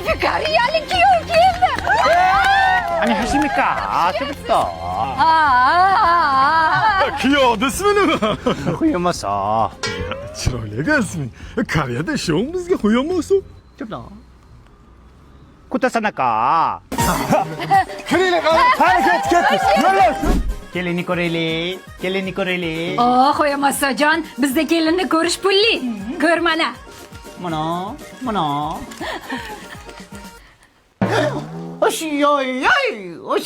Koreyalik kuyov keldi. 안녕하십니까. 저부터. Ha, ha, ha. Kuyovni ismi nima? Qo'yamasa. Chiroyli ekan isming. Koreyada ishon bizga qo'yamasa. Chupla. Kutasan aka. Kiringlar, qani ketdik, ketdik. Yo'llar. Kelinni ko'raylik, kelinni ko'raylik. Oh, Qo'yamasajon, bizda kelinni ko'rish pulli. Ko'r mana. Mana, mana. Oy, oy, oy, oy,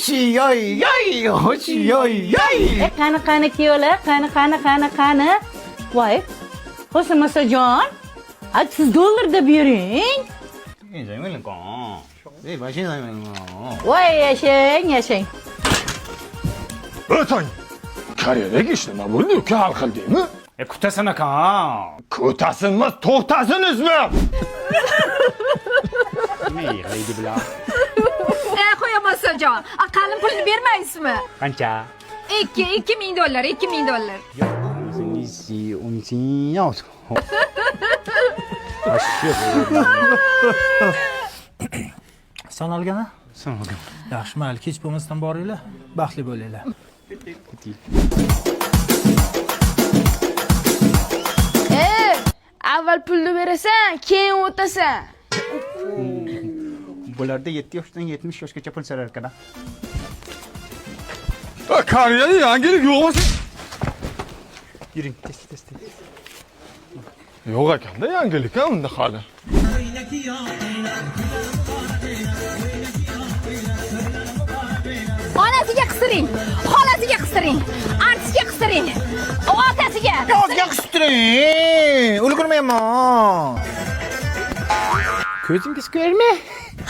oy, oy. Qani, qani kuyovlar, qani, qani, qani, qani. Voy, Qo'shamasajon, a siz dollarda bering. Voy, yashang, yashang. O'tang. Koreyadagi ish nima bo'ldi uka, hal qildingmi? Kutasan aka. Ko'tasin emas, to'xtasin ismi. Nima yig'laydi bular? Qo'yamasajon, qalin pulni bermaysizmi? Qancha? 2 2000 dollar, 2000 dollar. Sanalgan a? Sanalgan. Yaxshi, mayli, kech bo'lmasdan boringlar. Baxtli bo'linglar. Avval pulni berasan, keyin o'tasan. Bularda 7 yoshdan 70 yoshgacha pul so'rar ekan. Koreyada yangilik yo'qmi? Yuring, tez tez tez. Yo'q ekanda yangilik ha unda hali. Onasiga qisiring, xolasiga qisiring, artistga qisiring, otasiga. Yozga qistiring. Ulgurmayman. Ko'zingiz ko'rmi?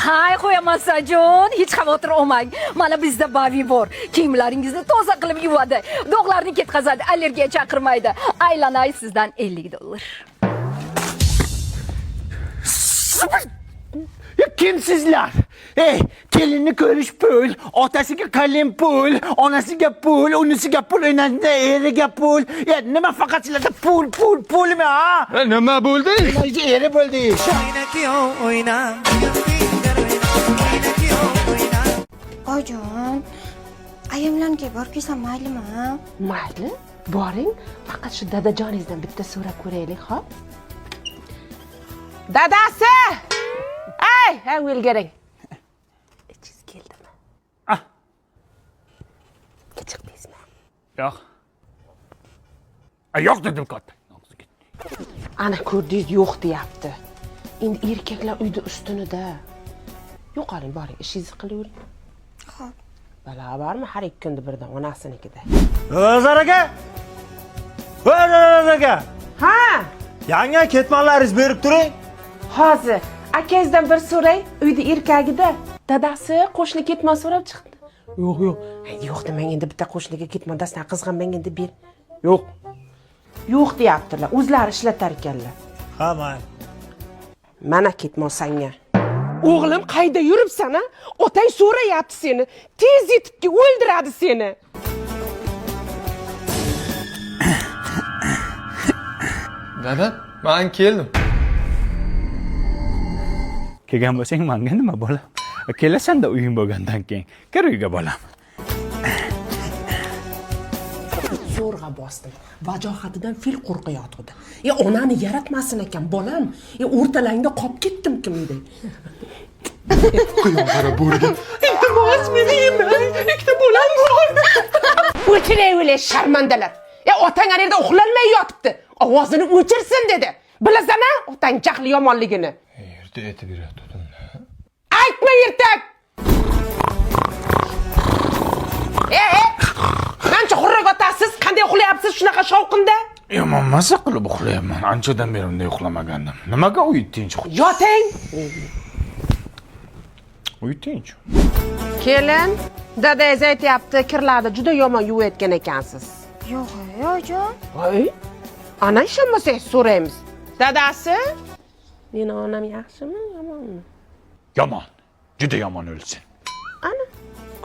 Hay, Qo'yamasajon, hech xavotir olmang. Mana bizda Bavi bor. Kiyimlaringizni toza qilib yuvadi, dog'larni ketkazadi, allergiya chaqirmaydi. Aylanay sizdan 50 dollar. Kimsizlar? Ey, kelinni ko'rish pul, otasiga qalin pul, onasiga pul, unisiga pul, enasiga eriga pul. Ya nima faqat sizlarda pul, pul, pulmi ha? Nima bo'ldi? Eri bo'ldi. Oyijon, ayamlarnikiga borib kelsam maylimi? Mayli, boring, faqat shu dadajoningizdan bitta so'rab ko'raylik, xo'p? Dadasi! Ey, ha, o'lgaring. Ichingiz keldimi? Ah. Chiqdingizmi? Yo'q. Yo'q dedim katta. Ana ko'rdingiz, yo'q deyapti. Endi erkaklar uyda ustunida. Yo'qoling, boring, ishingizni qilavering. Xo'p. Balo bormi har ikki kunda birdan onasinikida. Nazar aka! Nazar aka! Ha, Yangi ketmanlaringizni berib turing. Hozir akangizdan bir so'ray, uyda erkagida. Dadasi qo'shni ketmon so'rab chiqdi. Yo'q, yo'q. Yo'q demang endi, bitta qo'shniga ketmon dastan qizg'anmang endi, ber. Yo'q. Yo'q deyaptilar, o'zlari ishlatar ekanlar. Ha, mayli. Mana ketmon sanga. O'g'lim, qayda yuribsan a? Otang so'rayapti seni. Tez yetib kel, o'ldiradi seni. Dada, men keldim. Kelgan bo'lsang manga nima bolam? Kelasan-da uying bo'lgandan keyin. Kir uyga bolam. Zo'rg'a bosdim. Vajohatidan fil qo'rqayotgandi. E, onani yaratmasin ekan, bolam. E, o'rtalangda qolib ketdim kimday. Quyonqara bo'rga. Iltimos, meni yemang. Ikkita bolam bor. O'chiray sharmandalar. E, otang ana yerda uxlolmay yotibdi. Ovozini o'chirsin dedi. Bilasan-a, otang jahli yomonligini. Erta aytib berayotgandim. Aytma ertak. E, e. Mancha xurrak otasiz, qanday uxlayapsiz shunaqa shovqinda? Yomon maza qilib uxlayapman. Anchadan beri unday uxlamagandim. Nimaga uy tinch? Yoting. Uy tinch. Kelin, dadangiz aytyapti, kirlarni juda yomon yuvayotgan ekansiz. Yo'q, oyijon. Voy. Ana ishonmasangiz so'raymiz. Dadasi? Meni onam yaxshimi, yomonmi? Yomon. Juda yomon o'lsin. Ana,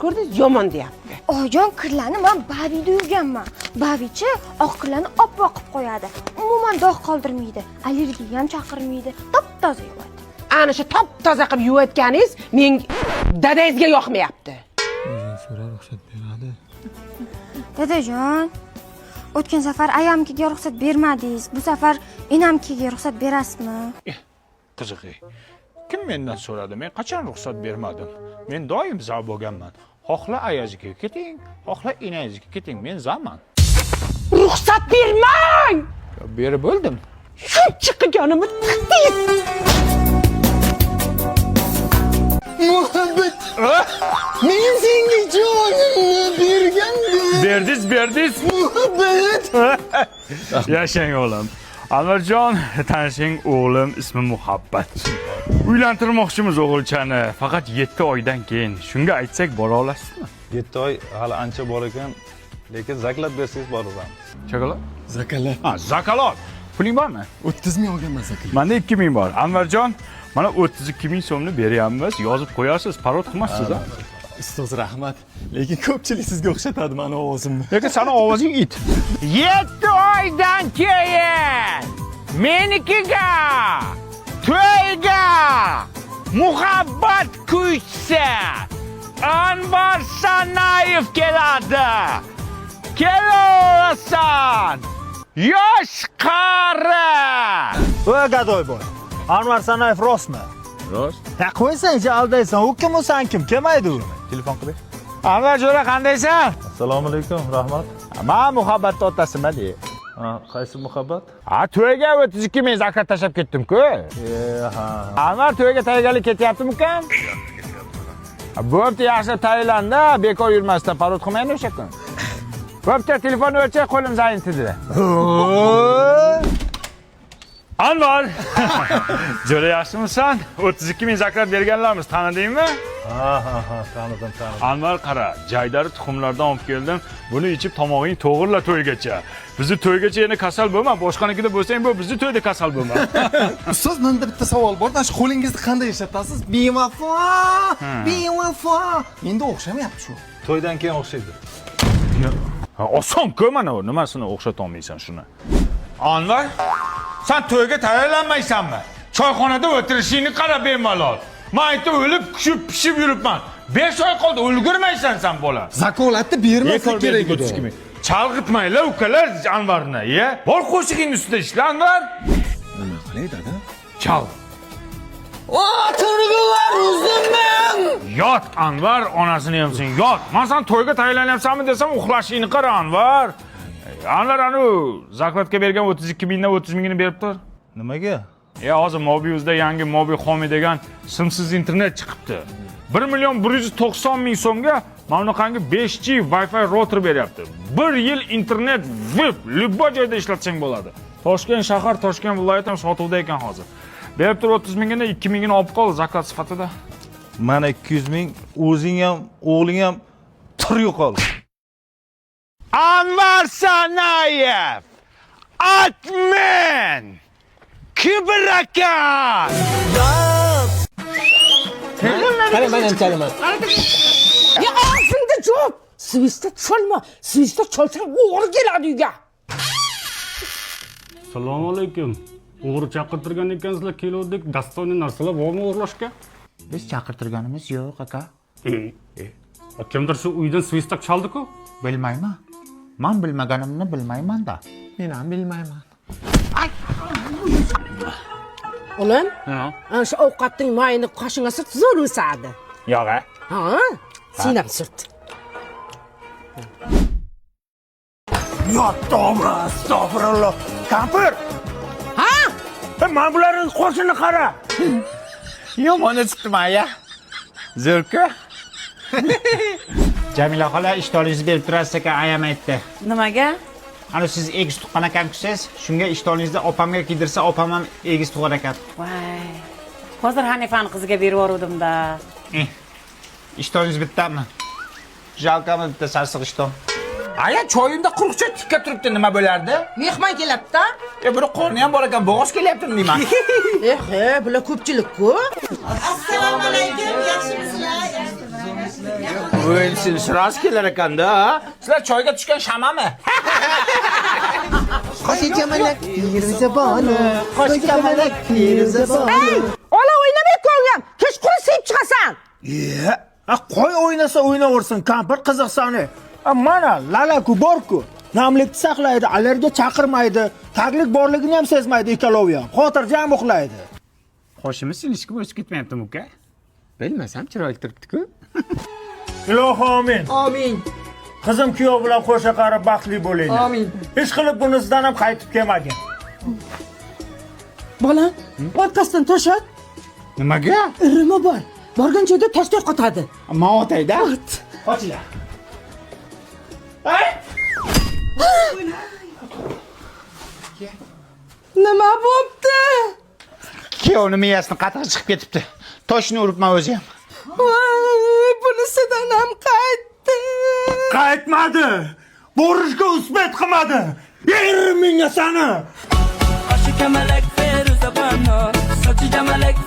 ko'rdingiz, yomon deyapti. Oyijon, kirlarni men Bavida yuvganman. Bavichi oq kirlarni oppoq qilib qo'yadi. Umuman dog' qoldirmaydi, allergiya ham chaqirmaydi, top-toza yuvadi. Ana shu top toza qilib yuvayotganingiz men dadangizga yoqmayapti. O'zing so'ra, ruxsat beradi. Dadajon, o'tgan safar ayamkiga ruxsat bermadingiz. Bu safar enamkiga ruxsat berasizmi? Qizig'i, kim mendan so'radi? Men qachon ruxsat bermadim? Men doim za bo'lganman. Xohla ayaziga keting, xohla inangizga keting, men zaman. Ruxsat bermang. Berib bo'ldim. Shuncha qilganimni tiqdingiz. Muhabbat. Men senga jonimni bergandim. Berdiz, berdiz. Muhabbat. Yashang o'g'lim. Anvarjon, tanishing o'g'lim, ismi Muhabbat. Uylantirmoqchimiz o'g'ilchani, faqat 7 oydan keyin. Shunga aytsak bora olasizmi? 7 oy hali ancha bor ekan, lekin zaklab bersangiz boraveramiz. Chaqaloq? Zakalat. Ha, zakalot. Puling bormi? 30 ming olganman zakalat. Menda 2 ming bor. Anvarjon, mana 32 ming so'mni beryapmiz. Yozib qo'yasiz, parod qilmassiz a? Ustoz rahmat, lekin ko'pchilik sizga o'xshatadi mani ovozimni. Lekin sani ovozing it. 7 oydan keyin menikiga to'yga Muhabbat kuychisi Anvar Sanayev keladi. Kelaverasan. Yosh qari. Voy gadoy boy. Anvar Sanayev rostmi? Rost. Ha, qo'ysang, aldaysan. U kim, u san kim? Kelmaydi u. Telefon qilib ber. Anvar jo'ra, qandaysan? Assalomu alaykum, rahmat. Men Muhabbatni otasiman de. Ha, qaysi Muhabbat? Ha, to'yga 32 ming zakat tashlab ketdim-ku. Ha. Anvar to'yga tayyorgarlik ketyaptimi-kan? Bo'pti, yaxshi tayyorlanda, bekor yurmasdan parod qilmaydi o'sha kun. Bo'pti, telefonni o'chir, qo'lim zayintidi. Anvar! Jo'ra, yaxshimisan? 32 ming zakat berganlarmiz, tanidingmi? Ha, ha, ha, tanidim, tanidim. Anvar qara, jaydari tuxumlardan olib keldim. Buni ichib tomog'ing to'g'irla to'ygacha. Bizni to'ygacha yana kasal bo'lma, boshqanikida bo'lsang bu, bizni to'yda kasal bo'lma. Ustoz, menda bitta savol bor. Mana shu qo'lingizni qanday ishlatasiz? Bevafo, bevafo. Menda o'xshamayapti shu. To'ydan keyin o'xshaydi. Ha, oson-ku mana u, nimasini o'xshata olmaysan shuni. Anvar, sen to'yga tayyorlanmaysanmi? Choyxonada o'tirishingni qara bemalol. Men aytib o'lib, kuchib, pishib yuribman. 5 oy qoldi, ulgurmaysan sen bola. Zakolatni bermasak kerak edi. Chalg'itmanglar ukalar Anvarni, ya. Bor qo'shig'ing ustida ishla Anvar. Nima qilay dada? Chal. O'tirg'ular o'zimman. Yot Anvar, onasini yemsin, yot. Men sen to'yga tayyorlanyapsanmi desam, uxlashingni qara Anvar. Anvar anu zaklatga bergan 32 mingdan 30 mingini berib tur. Nimaga? Ya hozir Mobiuzda yangi Mobi Home degan simsiz internet chiqibdi. 1 190 000 so'mga mana bunaqangi 5G Wi-Fi router beryapti. 1 yil internet VIP, любой joyda ishlatsang bo'ladi. Toshkent shahar, Toshkent viloyati ham sotuvda ekan hozir. Berib tur 30 mingini, 2 mingini olib qol zaklat sifatida. Mana 200 ming, o'zing ham, o'g'ling ham tur yo'qol. Anvar Sanayev! Admin! Kibr aka! Qara, men ham chalaman. Ya og'zingda jo'p. Svista cholma. Svista cholsang o'g'ri keladi uyga. Assalomu alaykum. O'g'ri chaqirtirgan ekansizlar, keluvdik. Dostoniy narsalar bormi o'g'irlashga? Biz chaqirtirganimiz yo'q, aka. Kimdir shu uydan svistok chaldi-ku. Bilmayman. Men bilmaganimni bilmayman-da. Men ham bilmayman. O'g'lim, ana shu ovqatning mayini qoshingga surt, zo'r o'sadi. Yo'q, a? Ha? Sen ham surt. Yo, tavba, astag'firulloh. Kampir! Ha? Mana bularning qo'shini qara. Yomoni chiqdi ya. Zo'rku. Jamila xola, ishtoningizni berib turasiz ekan, ayam aytdi. Nimaga? Ana siz egiz tuqqan ekansiz, shunga ishtoningizni opamga kiydirsa, opam ham egiz tug'ar ekan. Voy. Hozir Hanifani qiziga berib yuboruvdim-da. Ishtoningiz bittami? Jalkami bitta sarsiq ishton. Aya, choyimda quruqcha tikka turibdi, nima bo'lardi? Mehmon keladi-da. Buni qorni ham bor ekan, bo'g'oz kelyaptimi deyman. Eh, bular ko'pchilik-ku. Assalomu alaykum, yaxshimisizlar? O'lsin, sirasi kelar ekanda. Sizlar choyga tushgan shamami? Qoshi kamalak, Firuza bonu. Qoshi kamalak, Firuza bonu. Ola o'ynamanglar. Iye, qo'y o'ynasa o'ynaversin, kampir qiziqsani. Mana lalaku bor-ku. Namlikni saqlaydi, allergiya chaqirmaydi, taglik borligini ham sezmaydi ikkalovi ham. Xotirjam uxlaydi. Qoshimiz sinishki o'sib ketmayaptimi, uka? Bilmasam, chiroyli turibdi-ku. Ilohi omin. Amin. Qizim kuyov bilan qo'sha qarib baxtli bo'linglar. Amin. Ish qilib bunisidan ham qaytib kelmagin. Bolam, orqasidan tosh ot. Nimaga? Irimi bor. Borgan joyda toshdek qotadi. Man otayda. Qochinglar. Ay! Nima bo'pti? Kuyovni miyasini qatig'i chiqib ketibdi. Toshni uribman o'zi ham. Voy, bunisidan ham qaytdi. Qaytmadi. Borishga uspet qilmadi. Yerim menga sani. Kamalak Feruza Bano, sochi jamalak.